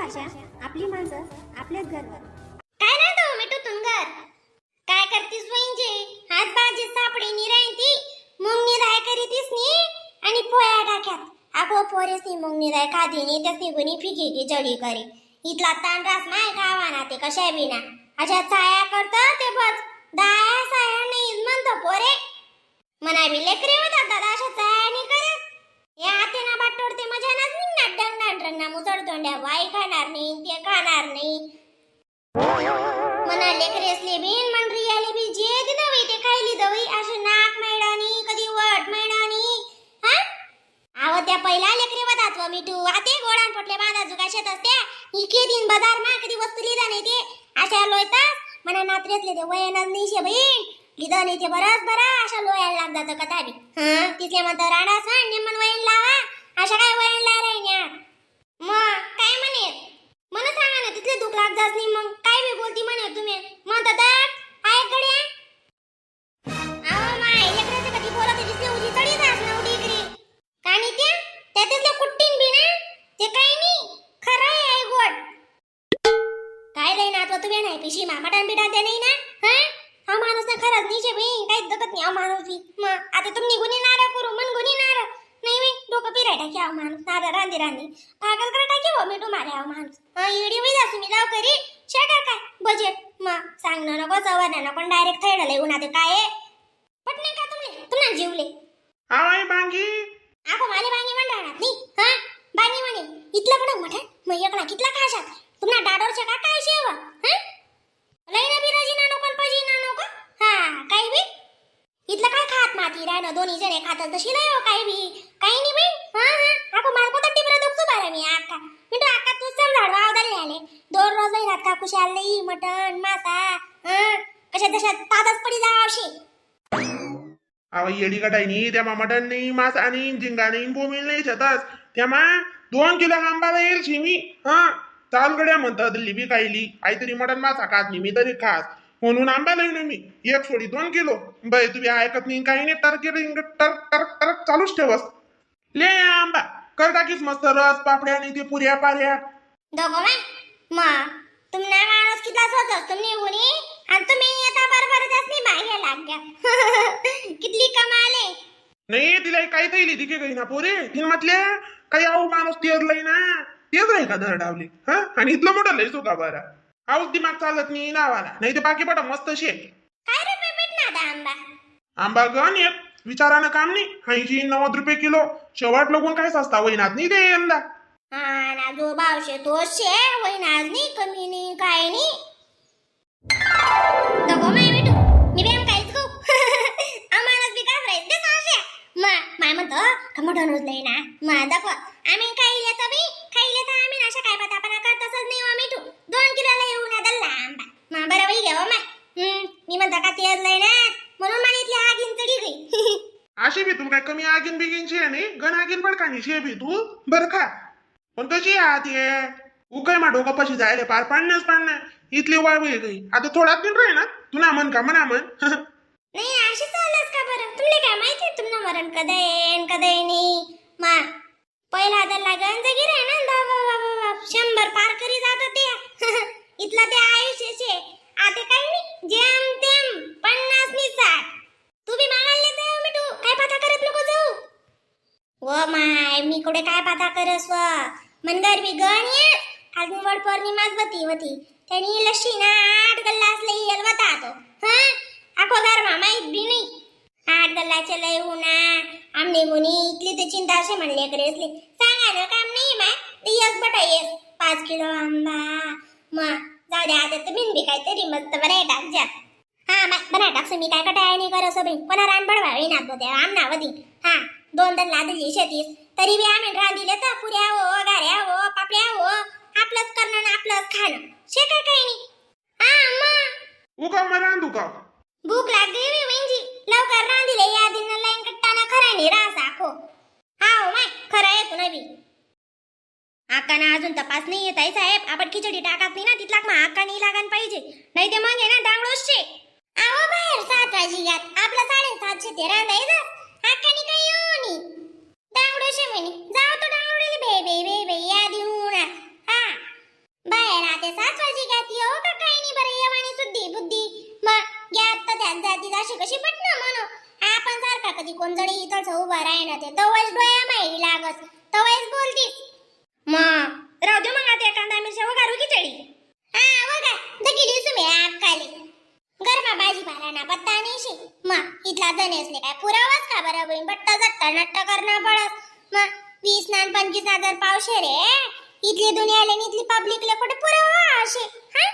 भाषा, आपली माणसं, आपलेच गर्व. काय राहतो मिठू तुंगर? काय करतीस वहिंजे? हात भाजी सापडी नी राहती, मुंगनी राय करीतीस नी आणि पोया टाक्यात. अगो पोरेसनी मुंगनी राय खादी नी त्यासनी गुणी फिकी की जडी करी. इथला ताण रास माय खावा ना ते कशा बिना अशा छाया करत ते बस दाया साया नाही म्हणतो पोरे. मना बी लेकरे होतात दादा, अशा छाया नाही करत. या आते ना बाटोडते मजा नाच निघणार डंगणार रंगना मुसळ तोंड्या वाई खाणार नाही ते खाणार नाही. मना लेकरेसले बिन मन रियाले बी जे ते दवाई ते खायली दवाई असे नाक मैडानी कधी वट मैडानी. हा आव त्या पहिला लेकरे वदात व मिठू आते गोडान पोटले बांधा जुगा शेत असते इके दिन बाजार मा कधी वस्तू लिहिला नाही ते अशा लोयतास. मना नात्रेसले ते वयनच नाही शे बहीण लिहिलं नाही ते बरंच बरा अशा लोयाला लागतात कथा बी. हा तिथले म्हणतात राडा सण निमन वयन लावा, अशा काय वयन ला राहिन्या. मग काय म्हणे मला सांगा ना, तिथले दुख लाग जात नाही मग काय बी बोलती म्हणे तुम्ही म्हणता तर ऐक गड्या. अहो माय लेकराचं कधी बोलत दिसले उजी चढी जास ना उडी इकडे का नाही त्या त्या तिथले कुट्टीन बी ना ते काही नाही खरं आहे आई गोड. काय लई ना तुम्ही नाही पिशी मा मटण बिटन ते नाही ना. हा हा माणूस ना खरंच नाही शे बाई, काही जगत नाही हा माणूस बी. मग आता तुम्ही गुन्हे नारा करू मन गुन्हे नारा नाही बाई, डोकं फिराय टाकी हा माणूस नारा रांदी रांदी पागल करा टाकी हो मिठू मारे हा माणूस. हा येडी होई जासू मी जाऊ करी शेका काय बजेट मग सांगणं नको सवरणं नको डायरेक्ट थैडलं येऊन आता काय आहे? पटणे का तुमले तुम्हाला जीवले. आवाई बांगी. आखो माले बांगी म्हण राहणार नाही. हा बांगी म्हणे इथलं पण मठन मग एकला कितला खाशात तुम्हाला डाडोरच्या का काय शेव. हा लई ना बिराजी ना नको पजी ना नको. हा काही बी इथलं काय खात माती राहणं दोन्ही जणे खात तशी नाही हो काही बी काही नाही बाई. हा हा आखो माल कोणता टिबरा दुखतो बरं मी आक्का मिठू आक्का तूच समजाड वावदाले आले दोन रोज रात का कुशाल नाही मटण मासा. हा कशा तशा ताजाच पडी जावशी. आवाई येडी कटाई त्या मटण नाही मासा नाही झिंगा नाही बोंबील नाही शेतास त्या मा 2 किलो आंबाला येईल शिमी. हा चाल गड्या म्हणतात लिबी खायली आई तरी मटण मासा खात नाही मी तरी खास म्हणून आंबा येऊन मी एक सोडी 2 किलो. बाई तुम्ही ऐकत नाही काही नाही टर्क टर्क टर्क टर्क चालूच ठेवस. ले आंबा कर टाकीस मस्त रस पापड्या आणि ते पुऱ्या पाऱ्या. दोघं माय मा तुमना माणूस कितला सोचस तुम्ही उनी आणि तुम्ही येता बरोबर त्यासनी मागे लाग गया. कितली कमाल आहे. नाही तिला काही थैली तिके काही ना पोरे तिने म्हटले काही आऊ माणूस तेज लई ना तेज राही का धर डावली. हा आणि इथलं मोठं लई का बरा आऊस दिमाग चालत नाही नावाला नाही ते बाकी पटा मस्त शे. काय रुपये भेटणार आता आंबा? आंबा गण एक विचारानं काम नाही 80-90 रुपये किलो शेवट लोकून काय सस्ता होईनात नाही ते यंदा. हा ना जो भाव शे तो शे होईनाच नाही कमी नाही काय नाही. दोघं माय भेटू मी बी आम काहीच खाऊ. आम्हालाच बी घाबरायचं ते सांगशे. मा माय म्हणतो का मटण उचलंय ना मा दाखवा आम्ही खाईले तर बी खाईले तर आम्ही अशा काय पाहता पण करत तसंच नाही हो मिठू 2 किलोला येऊन दल्ला आंबा मा बरं बाई घ्यावं माय. मी म्हणतो का तेज लय ना म्हणून मला इथली आगीन चढी गई. अशी बी तुला काय कमी आगीन बिगीन शे नाही गण आगीन पण का शे बी तू बरं खा पण कशी आहात ये उकय मा डोकं पशी जायले पार पाडण्यास पाडणार इथली वाळवी गई आता थोडा दिन राही ना तू ना म्हण का म्हणा म्हण. नाही अशी चालस का बरं तुमले काय माहिती तुमनं मरण कदा येईन कदा नाही. मा पहिला तर लागन जगी रे ना बाबा बाबा बाप 100 पार करी जात ते. इथला ते आयुष्याचे आता काही नाही जेम तेम 50 नि 60. तू बी मागायला जाऊ मिठू काय पाता करत नको जाऊ. व माय मी कुठे काय पाता करस व मनगर बी गण ये आज वड पौर्णिमाच बती होती त्यांनी लशी ना 8 गल्ला असले येलवता तो. हा आखो घर मामा एक बी नाही 8 गल्लाचे लय उन्हा आमने गुणी इथली तर चिंता असे म्हणले करेसले सांगा ना काम नाही माय येस बटा येस 5 किलो आंबा मा जाऊ द्या आता तुम्ही बी काहीतरी मस्त बनाय टाक जा. हा माय बनाय टाकसं मी काय कटाय नाही करसो बाई कोणा रान बडवा होईना तो आमना वधी. हा 2 दन लादली शेतीस तरी बी आम्ही रांधिले तर पुऱ्या हो गाऱ्या हो पापड्या हो आपलंच करणं आणि आपलंच खाणं शे काय काही नाही. हा मग उकाव मग रांधू का? भूक लागली बी म्हणजे लवकर रांधिले या दिन लाईन कट्टाना खरं नाही रास आखो. हा हो माय खरं आहे पुन्हा बी. आकाना अजून तपास नाही येत आहे साहेब आपण खिचडी टाकत नाही ना तिथला मग आका नाही लागान पाहिजे नाही ते मग आहे ना दांगडोच शे. आहो बाहेर 7 वाजी यात आपलं 7:30 ते रांधायचं आकानी काही येऊ नी दांगडोशे म्हणे जाऊ तो दांगडोले बे बे बे बे या देऊन. हा. कोण जडी इथंच उभा राही ना ते तवाच डोया माही लागस तवाच बोलतीस. मग राहू दे मग आता कांदा मिरच्या वगारू खिचडी. हा वगा दगिली सुमे आकाली गरमा भाजीपाला ना पत्ता नाही शे. मग इथला धनेसले काय पुरावाच का बरं बहीण बट्टा जट्टा नट्ट करणं पडस. मग 20 ना 25 हजार पावशे रे इथली दुनियाले आणि इथली पब्लिकले कुठे पुरावा असे. हा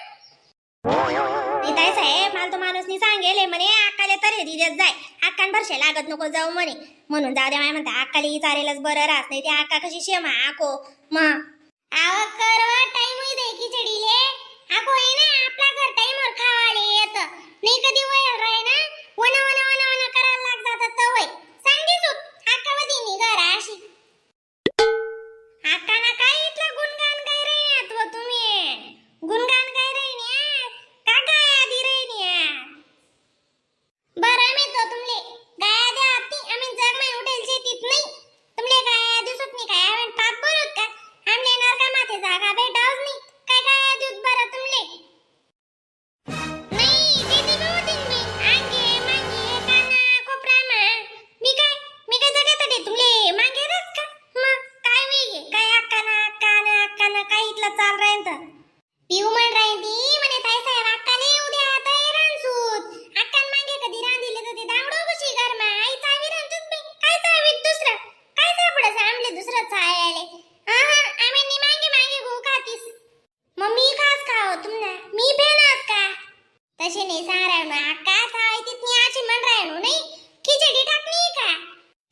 ताई साहेब मला तो माणूसनी सांगेल म्हणे अक्काले तर हे दिदेच जाय अक्कान भरशे लागत नको जाऊ म्हणे. म्हणून जाऊ दे माय म्हणता अक्काले विचारेलच बरं राहत नाही ते अक्का कशी शेमा आको. मग आव करवा टाइम दे खिचडीले आको आहे ना आपला घर टाइमवर खावाले येत नाही कधी वय राय ना one one one one करायला लाग जातात तवय सांगते सुत अक्का वदिनी घर अशी अक्का ना काय इथला गुणगान काय राही व तुम्ही गुणगान काय राही का काय आधी राही. बरं मी तो तुमले गाया द्या आती आम्ही जग माय उठेल शेतीत नाही तुमले गाया दिसत नाही काय आम्ही पाप बोलत का आमले नरका माथे जागा भेटावच नाही काय गाया दूध बरं तुमले नाही ते बी होतीन मी आंगे मांगे काना कोपरा मा मी काय जगात ते तुमले मांगे रस का. मग काय वेगे काय अक्का ना अक्का ना अक्का ना काय इथलं चाल राहील तर पिऊ म्हण राहील ती म्हणे ताई साहेब अक्काले उद्या आता रानसूत अक्कान मागे कधी रांधिले तर ते दांगडो कशी घरमा आई चावी रांधूत बी काय चावीत दुसरं काय सापडस आमले दुसरं चाय आले. हा हा आम्ही नी मागे मागे गो खातीस मग मी खास खाओ तुमना मी भेनास का तसे नाही सांग अक्का चावी तिथनी आची म्हण राहिलो नाही खिचडी टाकली का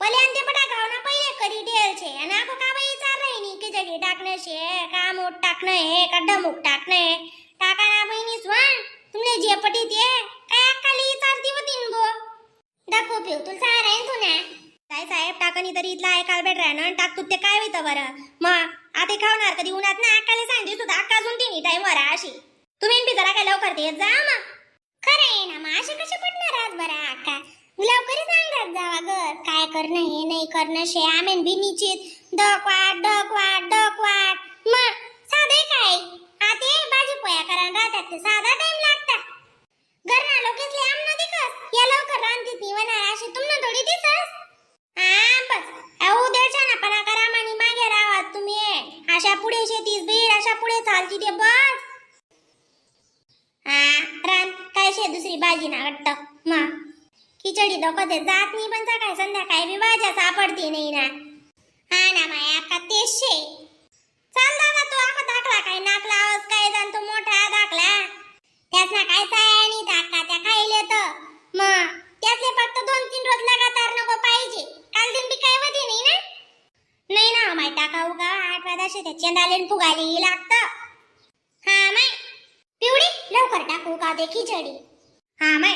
पले आणि ते पटा खाव ना पहिले करी ढेल छे आणि आखो का बाई चाल राही नी खिचडी टाकणं शे का मोठ टाकणं हे का डमुक टाकणं हे टाका ना बहिणी स्वान तुमले जे पटी ते काय अक्काली चालती होती न गो दाखव पिऊ तुला सांग राहीन तू ना काय साहेब टाकणी तरी इथला ऐकायला भेट राह ना टाकतो ते काय होतं बरं. मग आता खावणार कधी उन्हात ना अक्काले सांगते सुद्धा अक्का अजून तिन्ही टाइम वर अशी तुम्ही बी जरा काय लवकर ते जा मग खरं आहे ना. मग असे कसे पडणार आज बरं अक्का लवकर सांगतात जावा ग काय करणं हे नाही करणं शे आमेन बी निश्चित डक वाट डक वाट डक वाट. मग साधे काय आते भाजी पोया करायला राहतात ते साधा टाइम लागता घरना लोकेसले आमना दिखस या लवकर रांधतीत नाही वनार अशी तुमना थोडी दिसस. हा बस अहो उद्याच्या ना पणा करा मानी मागे राहात तुम्ही अशा पुढे शेतीस बीर अशा पुढे चालती ते बस. हा रान काय शे दुसरी भाजी ना वाटत मा खिचडी डोकं ते जात नाही पण सकाळी संध्याकाळी बी भाज्या सापडती नाही ना. हा ना माया का तेच शे चाल दादा तू आखो दाखला काय नाकला आवाज काय जाण तो मोठा दाखला त्याच ना काय चाय आणि दाखला त्या खायले तर मग त्यातले फक्त 2-3 रोज लगातार नको पाहिजे काल दिन बी काय वधी नाही ना. नाही ना माय टाका उगा 8 वाजता त्या चेंदाले फुगाली लागतं. हा माय पिवडी लवकर टाकू का ते खिचडी. हा माय